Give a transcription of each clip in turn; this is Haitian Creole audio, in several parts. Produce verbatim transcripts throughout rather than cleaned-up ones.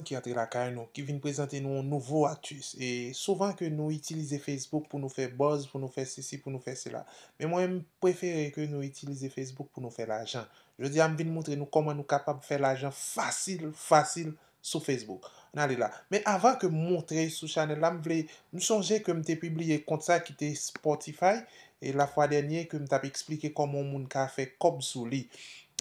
ki antre lakay nou, ki vin prezante nou yon nouvo aktis. E souvan ke nou itilize Facebook pou nou fè buzz, pou nou fè sesi, pou nou fè sela. Men mwen, m prefere ke nou itilize Facebook pou nou fè lajan. Jodi a, m vin montre nou kòman nou kapab fè lajan fasil, fasil sou Facebook. Ann ale la. Men avan ke m montre sou chanèl la, m vle, m sonje ke m te pibliye kont sa ki te Spotify, e lafwa dènye ke m t ap eksplike kòman yon moun ka fè kòb sou li.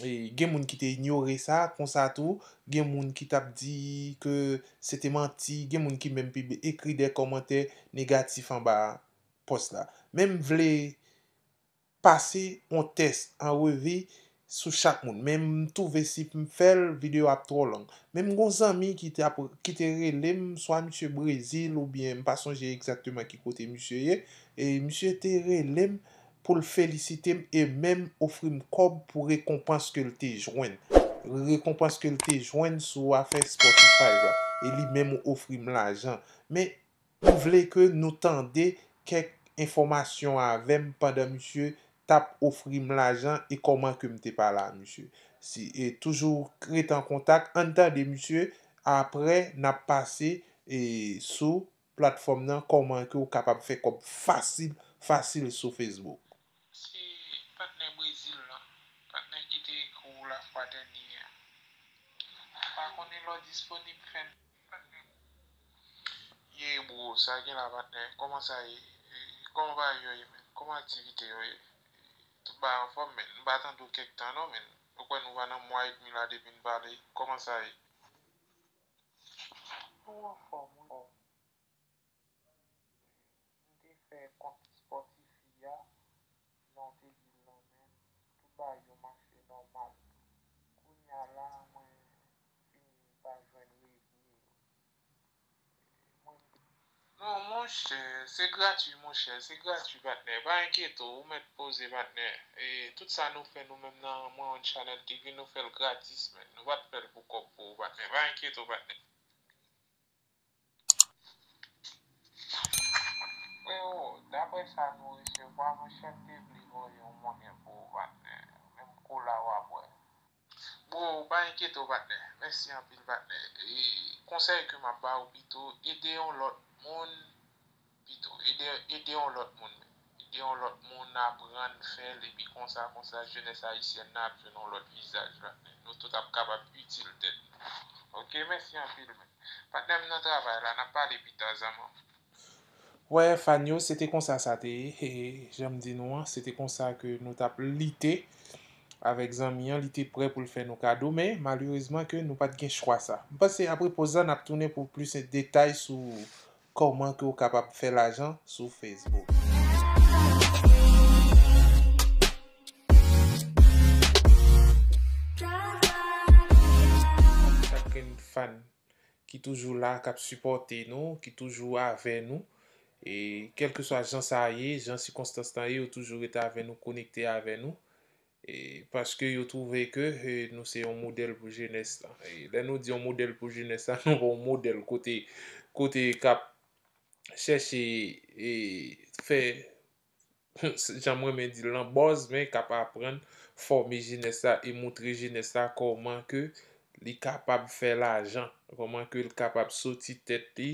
E gen moun ki te inyore sa, konsa tou, gen moun ki t ap di ke se te manti, gen moun ki menm pibliye, ekri de kòmantè negatif anba pòs la. Men m vle pase yon tès an revi sou chak moun. Men m twouve si m fè l, videyo ap twò long. Men m gon zanmi ki te, ap, ki te rele m, swa misye Brezil oubyen m pa sonje egzakteman ki kote misye ye. E misye te rele m pou l felisite m e menm ofri m kòb pou rekonpans ke l te jwenn. Rekonpans ke l te jwenn sou afè Spotify la. E li menm ofri m lajan. Men m vle ke nou tande kèk enfòmasyon avè m pandan misye t ap ofri m lajan e kòman ke m te pale a misye. Si, e toujou rete an kontak, ann tande misye, apre n ap pase e sou platfòm nan, kòman ke w kapab fè kòb fasil, fasil sou Facebook. Se patnè Brezil lan, patnè ki te ekri w lafwa dènye a. M pa konnen lè w disponib, fè m. Ye bro, sa gen la patnè? Kòman sa ye? E, kòman bagay yo ye, men? Kòman aktivite yo ye? Tout bagay anfòm, men. M pa tande w kèk tan non, men. Ou kwè nou pa nan mwa edmi la depi n pale? Kòman sa ye? Ou anfòm, wi. M te fè kont Spotify a, jan w te di l lan, men tout bagay yo mache nòmal. Kounye a la, mwen fini pa jwenn revni yo. Mwen. Non, monchè, se gratui, monchè, se gratui, patnè. Pa enkyete w, ou mèt poze, patnè. E tout sa nou fè nou menm nan Mwen Yon Channel T V, nou fè l gratis, men. Nou pa t fè l pou kòb pou ou, patnè. Pa enkyete w, patnè. Freo, daprè sa nou resevwa, monchè, m te vle voye yon monnen pou ou, patnè. Menm kola w ap wè. Bro, pa enkyete w, patnè. Mèsi anpil, patnè. E konsèy ke m ap ba ou pito, ede yon lòt moun pito. Ede, ede yon lòt moun, men. Ede yon lòt moun aprann fè l, epi konsa, konsa, jenès ayisyèn nan ap jwenn yon lòt vizaj, patnè. Nou tout ap kapab itil tèt nou. Oke, mèsi anpil, men. Patnè m nan travay la, n ap pale pita, zanmi. Wè, fan yo, se te konsa sa te ye. E, jan m di nou an, se te konsa ke nou t ap lite avèk zanmi an, li te prè pou l fè nou kado, men malerezman ke nou pa t gen chwa sa. M panse apre poz la, n ap tounen pou plis detay sou kòman ke w kapab fè lajan sou Facebook. Chak grenn fan ki toujou la, k ap sipòte nou, ki toujou avè nou. E kèlkeswa jan sa ye, jan sikonstans lan ye, yo toujou rete avè nou, konekte avè nou. E paske yo twouve ke, e, nou se yon modèl pou jenès la. E lè nou di yon modèl pou jenès la, nou pa yon modèl kote, kote k ap chèche, e, fè jan m renmen di l lan, buzz, men k ap aprann fòme jenès la e moutre jenès la kòman ke li kapab fè lajan, kòman ke l kapab soti tèt li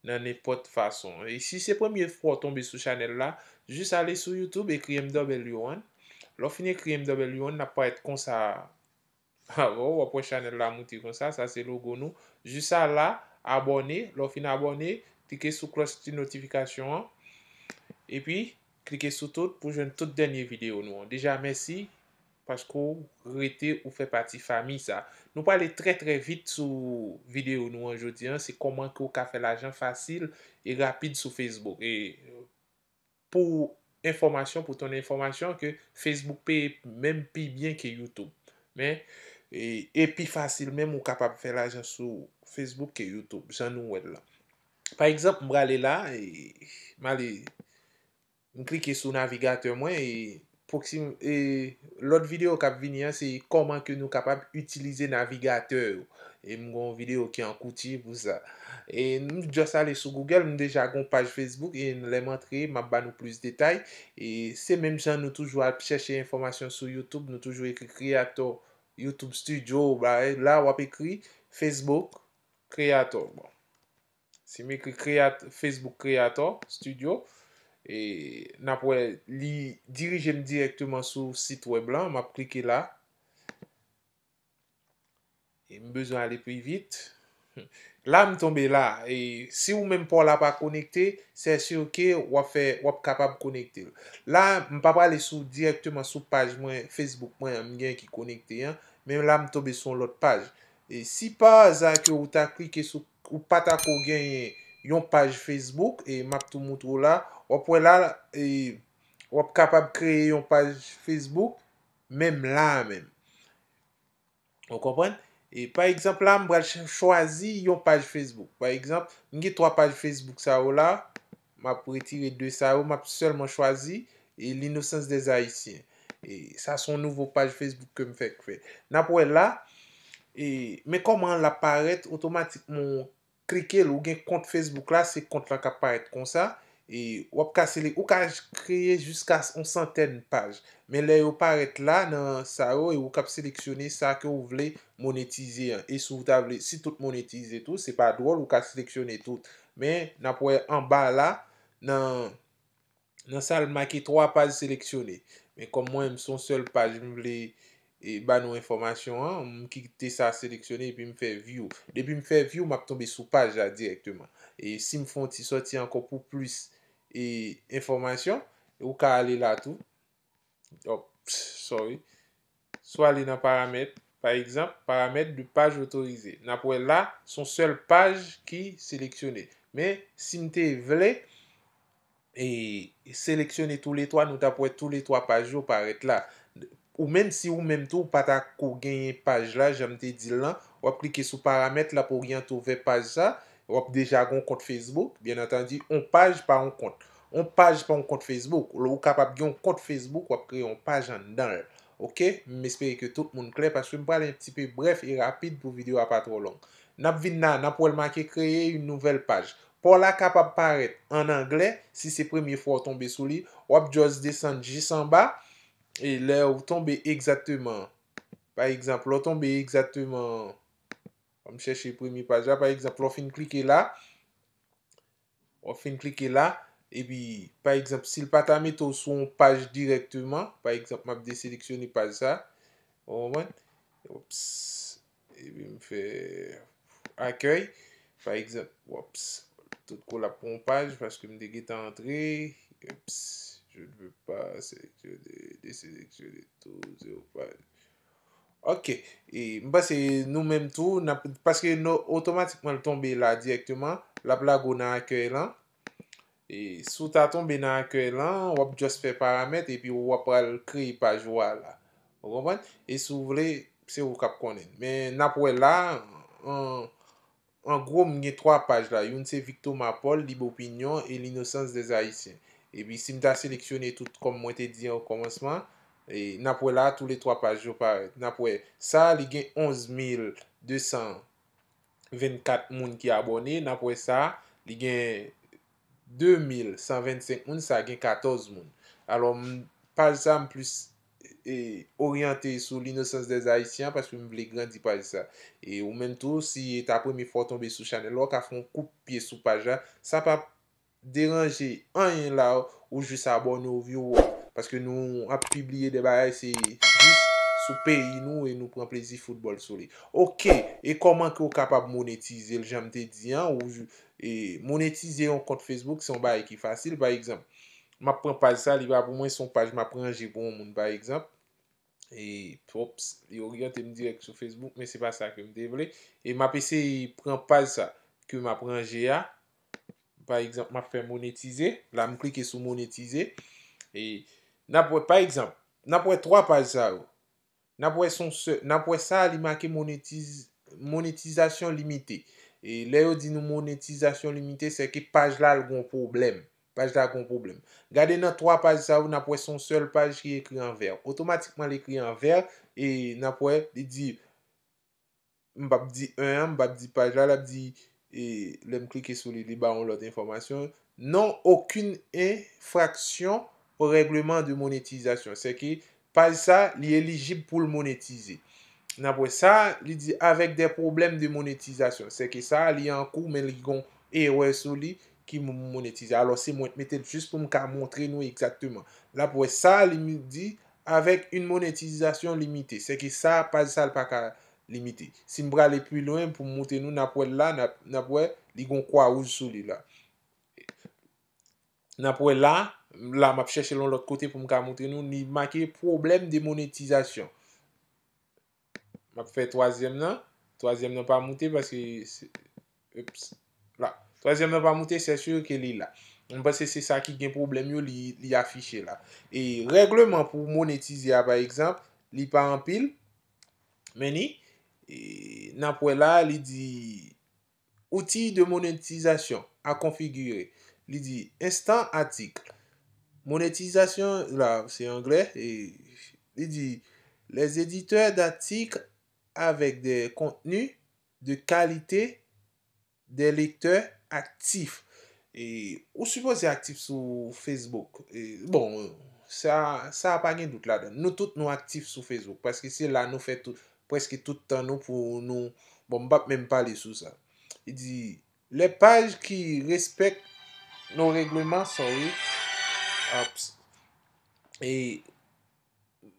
nan nenpòt fason. E si se premye fwa w tonbe sou chanèl la, jis ale sou YouTube, ekri M W One. Lè w fin ekri M W One, l ap parèt konsa. Avè w, w ap wè chanèl la moute konsa, sa se logo nou. Jis a la, abòne. Lè w fin abòne, klike sou klòch ti notifikasyon an. Epi, klike sou tout pou jwenn tout dènye videyo nou an. Deja, mèsi paske w rete, ou fè pati fanmi sa. Nou prale trè, trè vit sou videyo nou an jodi an. Se kòman ke w ka fè lajan fasil e rapid sou Facebook. E pou enfòmasyon, pou ton enfòmasyon, ke Facebook peye menm pi byen ke YouTube. Men, e, e pi fasil menm, ou kapab fè lajan sou Facebook ke YouTube, jan nou wè l la. Pa egzanp, m prale la, e, m ale, m klike sou navigatè mwen, e, pwoksim-, e, lòt videyo k ap vini an, se kòman ke nou kapab itilize navigatè yo. E m gon videyo ki an kouti pou sa. E m just ale sou Google, m deja gon paj Facebook, e lè m antre, m ap ba nou plis detay. E se menm jan nou toujou ap chèche enfòmasyon sou YouTube, nou toujou ekri creator YouTube Studio, ba, la w ap ekri Facebook, Creator. Bon. Si m ekri Creat-, Facebook Creator Studio, e n ap wè li dirije m dirèkteman sou sit wèb la. M ap klike la. E m bezwen ale pi vit. La, m tonbe la. E si ou menm pa w la pa konekte, c'est sûr que w ap fè, w ap kapab konekte l. La, m pa prale sou, dirèkteman sou paj mwen, Facebook mwen an, m gen ki konekte an, men la, m tonbe sou yon lòt paj. E si pa aza ke ou ta klike sou, ou pa ta ko genyen yon paj Facebook, e m ap tou moutre w la, w ap wè la, e w ap kapab kreye yon paj Facebook, menm la a menm. Ou konprann? E pa egzanp la, m pral ch-, chwazi yon paj Facebook. Pa egzanp, m gen twa paj Facebook sa yo la. M ap retire de sa yo, m ap sèlman chwazi e L'innocence des Haïtiens. E sa se yon nouvo paj Facebook ke m fèk fè. N ap wè la, e, men kòman l ap parèt otomatikman, klike l, ou gen kont Facebook la, se kont lan k ap parèt konsa. E w ap ka sele-, ou ka j-, kreye jiska yon santèn paj. Men lè yo parèt la, nan sa yo, e ou k ap seleksyone sa ke w vle monetize an. E si w ta vle, si tout monetize tou, se pa dwòl, ou ka seleksyone tout. Men n ap wè anba la, nan, nan sa l make twa paj seleksyone. Men kòm mwen, m se yon sèl paj, m vle, e, ba nou enfòmasyon an, m kite sa seleksyone epi m fè view. Depi m fè view, m ap tonbe sou paj la dirèkteman. E si m fè yon ti sòti ankò pou plis, e, enfòmasyon, ou ka ale la tou. Oh, sorry. Si w ale nan paramèt, pa egzanp, paramèt de paj otorize. N ap wè la, se yon sèl paj ki seleksyone. Men, si m te vle, e seleksyone toulètwa, nou t ap wè toulètwa paj yo parèt la. Ou menm, si ou menm tou, ou pa ta ko genyen paj la, jan m te di l lan, w ap klike sou paramèt, l ap oryante w vè paj sa, w ap deja gen yon kont Facebook, byen antandi, yon paj pa yon kont. Yon paj pa yon kont Facebook. Ou kapab gen yon kont Facebook, w ap kreye yon paj anndan l. Oke? M espere ke tout moun klè, paske m pral yon ti pe brèf e rapid pou videyo a pa twò long. N ap vin la, n ap wè l make créer une nouvelle page. Pa w la kapab parèt an anglè, si se premye fwa w tonbe sou li, w ap just desann jis anba, e lè w tonbe egzakteman, pa egzanp, lè w tonbe egzakteman, ann chèche premye paj la, pa egzanp, lè w fin klike la, w ap fin klike la, epi, pa egzanp, si l pa ta mete w sou yon paj dirèkteman, pa egzanp, m ap deseleksyone paj sa, ou konprann? Ops. Epi m fè akèy, pa egzanp, ops. Tout kou l ap pran yon paj, paske m te gentan antre, ops, je ne veux pas sélectionner, désélectionner tout, zéro paj. Ok, e m panse nou menm tou, n ap, paske nou, otomatikman l tonbe la dirèkteman, l ap lage w nan akèy lan. E si w ta tonbe nan akèy lan, w ap just fè paramèt epi w ap pral kreye paj ou a la. Ou konprann? E si w vle, se ou k ap konnen. Men n ap wè la, an, an gwo, m gen twa paj la. Youn se Victor Mapol, Libre Opinion e L'innocence des Haïtiens. Epi si m ta seleksyone tout kòm mwen te di an kòmansman, e n ap wè la, toulètwa paj yo parèt. N ap wè sa, li gen onz mil de san vennkat moun ki abòne. N ap wè sa, li gen de mil san vennsenk moun, sa gen katòz moun. Alò, m, paj sa, m plis, e, oryante sou L'innocence des Haïtiens paske m vle grandi paj sa. E ou menm tou, si e ta premye fwa w tonbe sou chanèl la, w ka fè yon kout pye sou paj la. Sa p ap deranje anyen la, ou jis abòne, ou view, paske nou ap pibliye de bagay, se jis sou peyi nou e nou pran plezi foutbòl sou li. Ok, e kòman ke w kapab monetize l, jan m te di an, ou ju-, e monetize yon kont Facebook, se yon bagay ki fasil. Pa egzanp, m ap pran paj sa, li pa pou mwen, se yon paj m ap ranje pou yon moun, pa egzanp. E, ops, li oryante m dirèk sou Facebook, men se pa sa ke m te vle. E m ap eseye pran paj sa ke m ap ranje a. Pa egzanp, m ap fè monetize. La, m klike sou monetize. E n ap wè, pa egzanp, n ap wè twa paj sa yo. N ap wè son sè-, n ap wè sa, li make monetiz-, monetizasyon limite. E lè yo di nou monetizasyon limite, se ke paj la, l gon pwoblèm. Paj la gon pwoblèm. Gade nan twa paj sa yo, n ap wè se yon sèl paj ki ekri an vè. Otomatikman, l ekri an vè, e n ap wè, li di, m p ap di en an, m p ap di paj la, l ap di, e lè m klike sou li, li ba yon lòt enfòmasyon. Non, aucune infraction au règlement de monétisation. Se ke paj sa, li elijib pou l monetize. N ap wè sa, li di avec des problèmes de monétisation. Se ke sa, li an kou, men li gon erè sou li ki m monetize. Alò, se mwen k mete l jis pou m ka montre nou egzakteman. L ap wè sa, li di avec une monétisation limitée. Se ke sa, paj sa, l pa ka limite. Si m prale pi lwen pou m montre nou, n ap wè l la, n ap, n ap wè, li gon kwa wouj sou li la. N ap wè la, la m ap chèche l yon lòt kote pou m ka montre nou, li make problème de monétisation. M ap fè twazyèm nan. Twazyèm nan pa moute paske se, ups, la. Twazyèm nan pa moute, c'est sûr que li la. M panse se sa ki gen pwoblèm yo, li, li afiche la. E règleman pou monetize a, pa egzanp, li pa anpil, men ni, e, n ap wè la, li di, outils de monétisation à configurer. Li di, instant article. Monetizasyon, la, se anglè, e li di, les éditeurs d'articles avec des contenus de qualité, des lecteurs actifs. E ou sipoze aktif sou Facebook. E, bon, sa, sa pa gen dout ladan. Nou tout nou aktif sou Facebook, paske se la nou fè tout, prèske tout tan nou pou nou, bon, m p ap menm pale sou sa. Li di, les pages qui respectent nos règlements, sorry, ups, et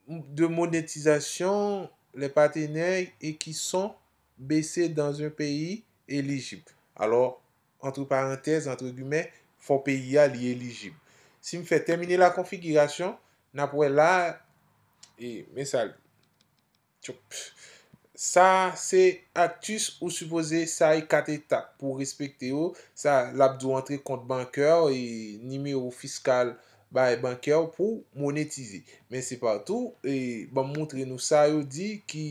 de monétisation, les partenaires et qui sont basés dans un pays éligible. Alò, entre parenthèses, entre guillemets, fò peyi a li elijib. Si m fè terminer la configuration, n ap wè la, e, men sa, tchop. Sa se aktis ou sipoze, sa e kat etap pou respekte yo. Sa, l ap di w antre kont bankè w e nimewo fiskal bay bankè w pou monetize. Men se pa tou, e, ban m montre nou sa yo di ki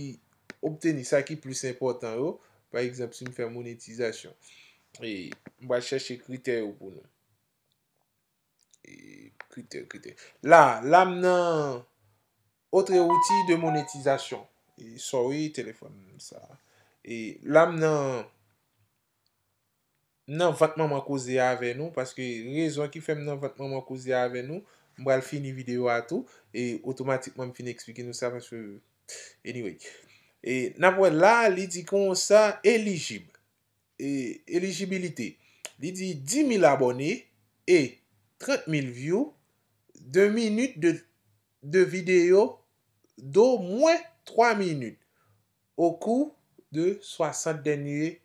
obteni, sa ki plis enpòtan yo. Pa egzanp, si m fè monetizasyon, e, m pral chèche kritè yo pou nou. E, kritè, kritè. La, la m nan autres outils de monétisation. E, sorry, telefòn sa. E, la m nan, m nan vant manman koze avè nou, paske rezon ki fè m nan vant manman koze avè nou, m pral fini videyo a tou, e otomatikman m fin eksplike nou sa, paske, anyway. E, n ap wè la, li di konsa, elijib. E, elijibilite. Li di dis mil abòne e trant mil view, de minit de, de videyo d'omwen twa minit au cours de swasant dènye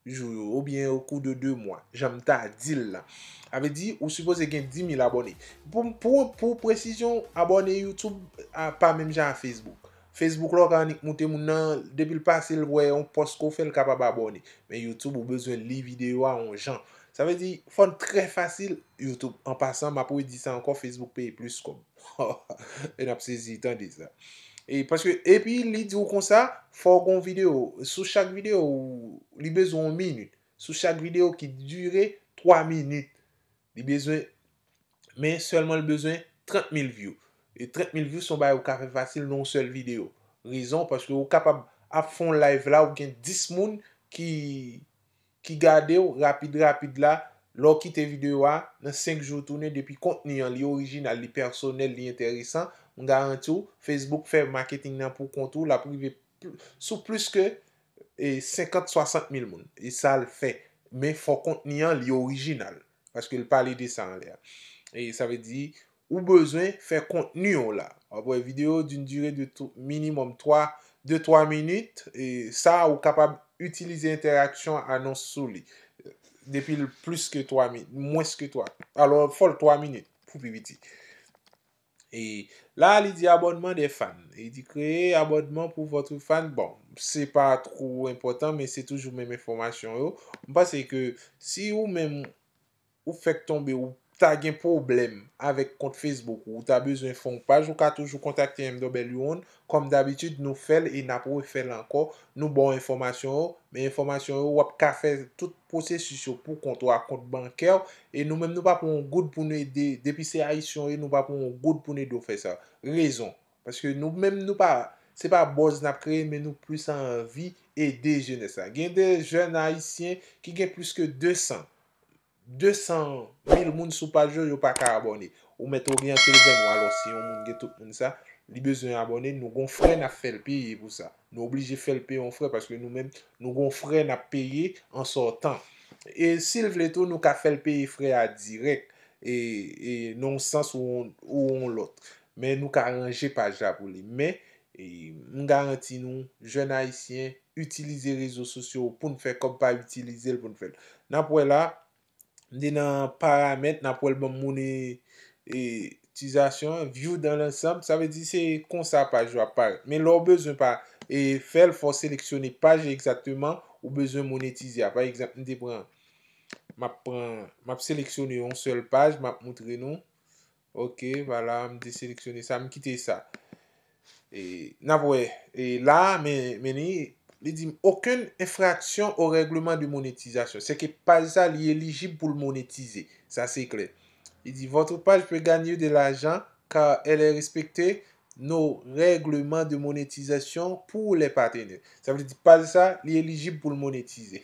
jou yo, oubyen au cours de de mwa, jan m ta di l la. Sa vle di, ou sipoze gen dis mil abòne. Pou, pou, pou presizyon, abòne YouTube a pa menm jan a Facebook. Facebook la, w ka annik moute moun nan, depi l pase, l wè yon pòs ke w fè, l kapab abòne. Men YouTube, ou bezwen li videyo a yon jan. Sa vle di, fò n trè fasil, YouTube. An pasan, m ap redi sa ankò, Facebook peye plis kòb. E n ap sezi, tande sa. E paske, epi li di w konsa, fò w gon videyo. Sou chak videyo, ou, li bezwen yon minit. Sou chak videyo ki dire twa minit, li bezwen, men sèlman li bezwen trant mil view. E trant mil view se yon bagay ou ka fè fasil nan yon sèl videyo. Rezon, paske ou kapab ap fè yon live la, ou gen dis moun ki, ki gade w rapid, rapid la, lè w kite videyo a, nan senk jou tounen, depi kontni an, li orijinal, li pèsonèl, li enteresan, m garanti w, Facebook fè marketing nan pou kont ou, l ap rive pl-, sou plis ke, e, senkant, swasant mil moun. E sa l fè. Men fò kontni an, li orijinal. Paske l pale de sa anlè a. E sa vle di, ou bezwen fè kontni w la. W ap wè videyo d'une durée de tou-, minimum twa, de twa minit. E sa, ou kapab itilize entèraksyon anons sou li. Depi l plis ke twa minit, mwens ke twa. Alò, fò l twa minit pou pi piti. E la, li di abonnement des fans. Li di créer abonnement pour votre fan. Bon, se pa two enpòtan, men se toujou menm enfòmasyon yo. M panse ke si ou menm ou fèk tonbe, ou ta gen pwoblèm avèk kont Facebook ou, ou ta bezwen fè yon paj, ou ka toujou kontakte M W One. Kòm dabitid, nou fè l e n ap refè l ankò. Nou ba w enfòmasyon yo, men enfòmasyon yo, w ap ka fè tout pwosesis yo pou kont ou ak kont bankè w. E nou menm, nou pa pran yon goud pou nou ede. Depi se Ayisyen w ye, nou pa pran yon goud pou nou ede w fè sa. Rezon. Paske nou menm, nou pa, se pa buzz n ap kreye, men nou plis anvi ede jenès la. Gen de jèn ayisyen ki gen plis ke de san, de san mil moun sou paj yo, yo pa ka abòne. Ou mèt oryante l vè nou. Alò, si yon moun gen tout moun sa, Li bezwen abòne, nou gon frè n ap fè l peye pou sa. Nou oblije fè l peye yon frè paske nou menm, nou gon frè n ap peye an sòtan. E si l vle tou, nou ka fè l peye frè a dirèk, e, e nan yon sans ou, ou yon lòt. Men nou ka ranje paj la pou li. Men, e, m garanti nou, jèn ayisyen, itilize rezo sosyo pou n fè kòb, pa itilize l pou n fè l. N ap wè la, m te nan paramèt, n ap wè l ban m monetizasyon, view dans l'ensemble, sa vle di se konsa paj yo ap parèt. Men lè w bezwen pa, e, fè l, fò w seleksyone paj egzakteman ou bezwen monetize a. Pa egzanp, m te pran, m ap pran, m ap seleksyone yon sèl paj, m ap moutre nou. Ok, vwala, m te seleksyone sa, m kite sa. E, n ap wè, e, la, men, men li, li di m, aucune infraction au règlement de monétisation. Se ke paj sa, li elijib pou l monetize. Sa, se klè. Li di, votre page peut gagner de l'argent car elle est respectée nos règlements de monétisation pour les partenaires. Sa vle di, paj sa, li elijib pou l monetize.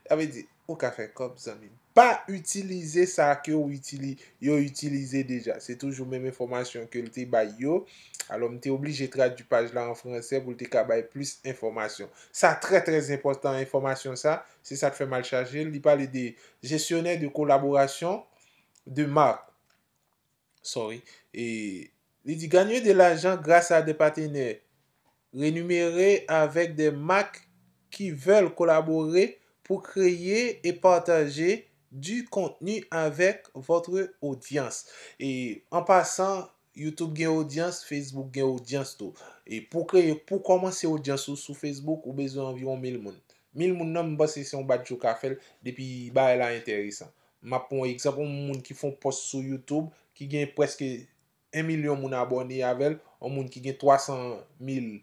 Sa vle di, ou ka fè kòb, zanmi m. Pa itilize sa ke w itili-, yo itilize deja. Se toujou menm enfòmasyon ke l te bay yo. Alò, m te oblije tradui paj la an fransè pou l te ka bay plis enfòmasyon. Sa trè, trè enpòtan, enfòmasyon sa. Se sa k fè m al chache l. Li pale de gestionnaire de collaboration de marque. Sorry. E li di, gagner de l'argent grâce à des partenaires rémunérés avec des marques qui veulent collaborer pour créer et partager du contenu avec votre audience. E an pasan, YouTube gen odyans, Facebook gen odyans tou. E pou kreye, pou kòmanse odyans ou sou Facebook, ou bezwen anviwon mil moun. Mil moun nan, m panse se yon badj ou ka fè l depi bagay la enteresan. M ap pran yon egzanp, yon moun ki fè yon pòs sou YouTube, ki gen prèske en milyon moun abòne avè l, yon moun ki gen twa san mil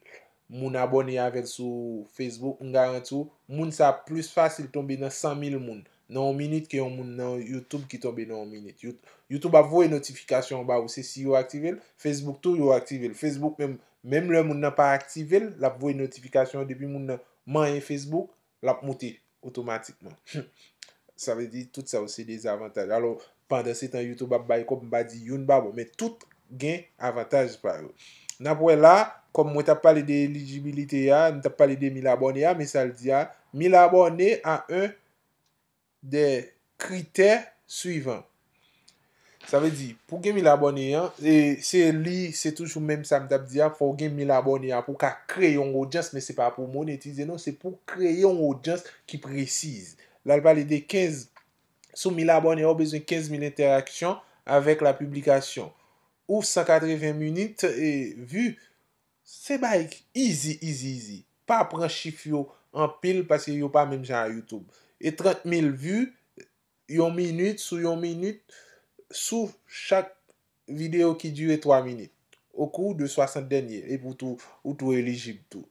moun abòne avè l sou Facebook, m garanti w, moun sa ap plis fasil tonbe nan san mil moun nan yon minit ke yon moun nan YouTube ki tonbe nan yon minit. You-, YouTube ap voye notifikasyon ba ou, se si yo aktive l, Facebook tou yo aktive l. Facebook menm, menm lè moun nan pa aktive l, l ap voye notifikasyon depi moun nan manyen Facebook, l ap moute otomatikman. Sa vle di, tout sa yo se dezavantaj. Alò, pandan se tan YouTube ap bay kòb, m pa di youn pa bon, men tout gen avantaj pa yo. N ap wè la, kòm mwen t ap pale de elijibilite a, m t ap pale de mil abòne a, men sa l di a, mil abòne a un des critères suivants. Sa vle di, pou gen mil abòne an, e se li, se toujou menm sa m t ap di a, fò w gen mil abòne a pou w ka kreye yon odyans, men se pa pou w monetize non, se pou w kreye yon odyans ki presiz. La, l pale de kenz, sou mil abòne a, ou bezwen kenz mil entèraksyon avèk la piblikasyon. Ou san katreven minit, e, vi. Se bay easy, easy, easy. Pa pran chif yo anpil paske yo pa menm jan a YouTube. E trant mil vi, yon minit, sou yon minit, sou chak videyo ki dire twa minit, au cours de soixante derniers, epi ou tou, ou tou elijib tou.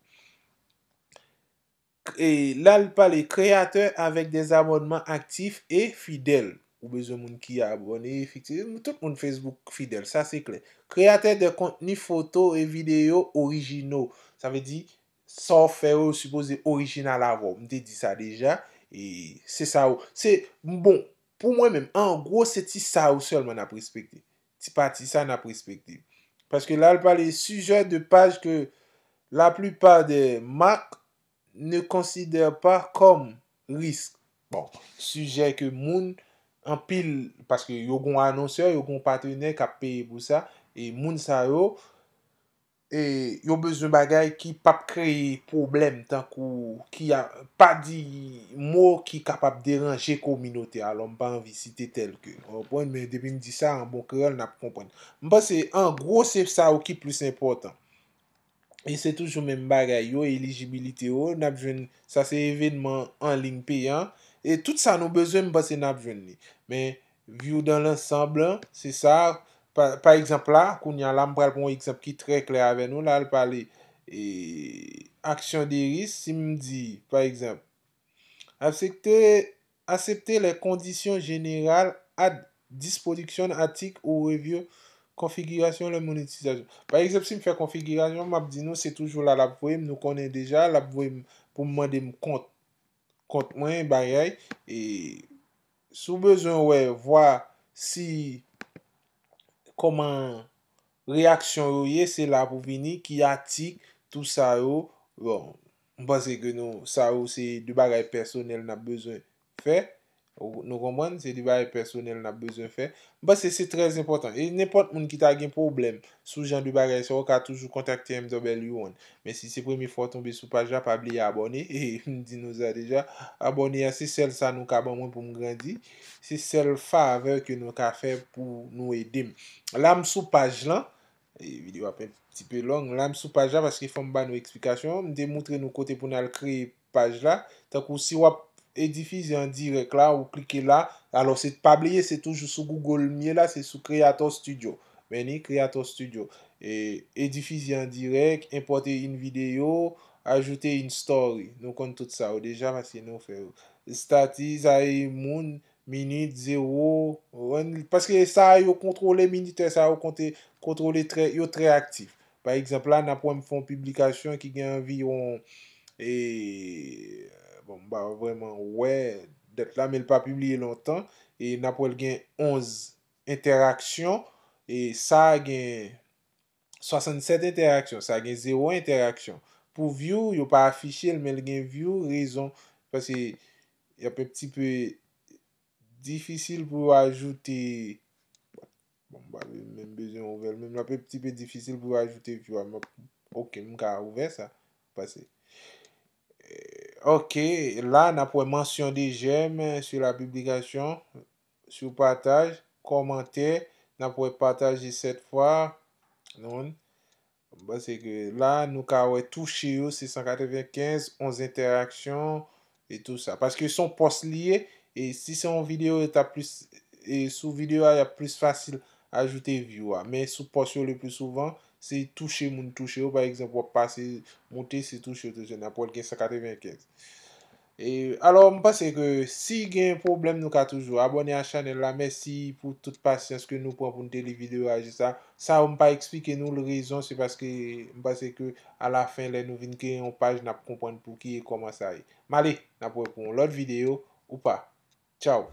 E la, l pale créateur avec des abonnements actifs et fidèles. Ou bezwen moun ki abòne, efektivman. Tout moun Facebook fidèl, sa se klè. Créateur de contenu photo et vidéo originaux. Sa vle di, sa w fè yo sipoze orijinal avè w. M te di sa deja. E se sa w, se, bon, pou mwen menm, an gwo, se ti sa yo sèlman n ap respekte. Ti pati sa n ap respekte. Paske la, l pale sujet de page que la plupart des marques ne considèrent pas comme risque. Bon, sijè ke moun anpil, paske yo gon anonsè, yo gon patenè k ap peye pou sa, e moun sa yo, e yo bezwen bagay ki p ap kreye pwoblèm, tankou ki a, pa di mo ki kapab deranje kominote a. Alò, m pa anvi site tèl ke, w konprann, men depi m di sa an bon kreyòl, n ap konprann. M panse, an gwo, se sa yo ki plis enpòtan. E se toujou menm bagay yo, elijibilite yo, n ap jwenn, sa se evènman an liy peyan. E tout sa nou bezwen, m panse n ap jwenn li. Men, view dans l'ensemble, se sa. Pa, pa egzanp la, kounye a la, m pral pran yon egzanp ki trè klè avè nou. La, l pale, e, aksyon de risk. Si m di, pa egzanp, accepter, accepter les conditions générales à disposition, article ou review, configuration, la monétisation. Pa egzanp, si m fè konfigirasyon, m ap di nou, se toujou la l ap voye m, nou konnen deja, l ap voye m pou m mande m kont, kont mwen, bagay, e si w bezwen wè, vwa si, kòman reyaksyon yo ye, se la pou vini, ki atik, tou sa yo. Bon, m panse ke nou, sa yo se de bagay pèsonèl n ap bezwen fè. Ou, nou konprann? Se de bagay pèsonèl n ap bezwen fè. M panse se trè enpòtan. E nenpòt moun ki ta gen pwoblèm sou jan de bagay sa, ou ka toujou kontakte M W One. Men si se premye fwa w tonbe sou paj la, pa bliye abòne. E m di nou sa deja, abòne a se sèl sa nou ka ban mwen pou m grandi. Se sèl favè ke nou ka fè pou nou ede m. La m sou paj lan. E videyo ap yon ti pe long. La m sou paj la paske fò m ba nou eksplikasyon. M te moutre nou kote pou n al kreye paj la. Tankou si w ap e difize an dirèk la, ou klike la. Alò, se pa bliye, se toujou sou Google m ye la, se sou Creator Studio. Men ni Creator Studio. E, e difize an dirèk, enpòte yon videyo, ajoute yon story. Nou konn tout sa yo deja paske nou fè yo. Stati, sa e moun, minit, zewo, wan, paske sa yo kontwole, minitè sa yo konte, kontwole trè, yo trè aktif. Pa egzanp, la, n ap wè m fè yon piblikasyon ki gen anviwon, e, bon, m pa vrèman wè dat la, men l pa pibliye lontan, e n ap wè l gen onz entèraksyon, e sa gen swasannsèt entèraksyon, sa gen zewo entèraksyon. Pou view, yo pa afiche l, men l gen view, rezon, paske y ap un petit peu difisil pou yo ajoute, bon, m pa menm bezwen ouvè l menm, l ap un petit peu difisil pou yo ajoute view a, m ap, ok, m ka ouvè sa, pase. Eh, ok, la, n ap wè mention de j'aime sur la publication, sur partage, kòmantè, n ap wè pataje sèt fwa, non. M panse ke la, nou ka wè touche yo, se san katrevenkenz, onz entèraksyon, e tou sa. Paske se yon pòs li ye, e si se yon videyo, yo t ap plis, e sou videyo a, y ap plis fasil ajoute view a. Men sou pòs yo, le pli souvan, se touche moun touche yo. Pa egzanp, w ap pase, moute, se touche yo touche. N ap wè l gen san katrevenkenz. E, alò, m panse ke si gen pwoblèm, nou ka toujou abòne a chanèl la. Mèsi pou tout pasyans ke nou pran pou n te li videyo a jis la. Sa yo m pa eksplike nou l rezon, se paske m panse ke alafen, lè nou vin kreye yon paj, n ap konprann pouki e kòman sa ye. M ale, n ap wè pou yon lòt videyo, ou pa. Tchaw!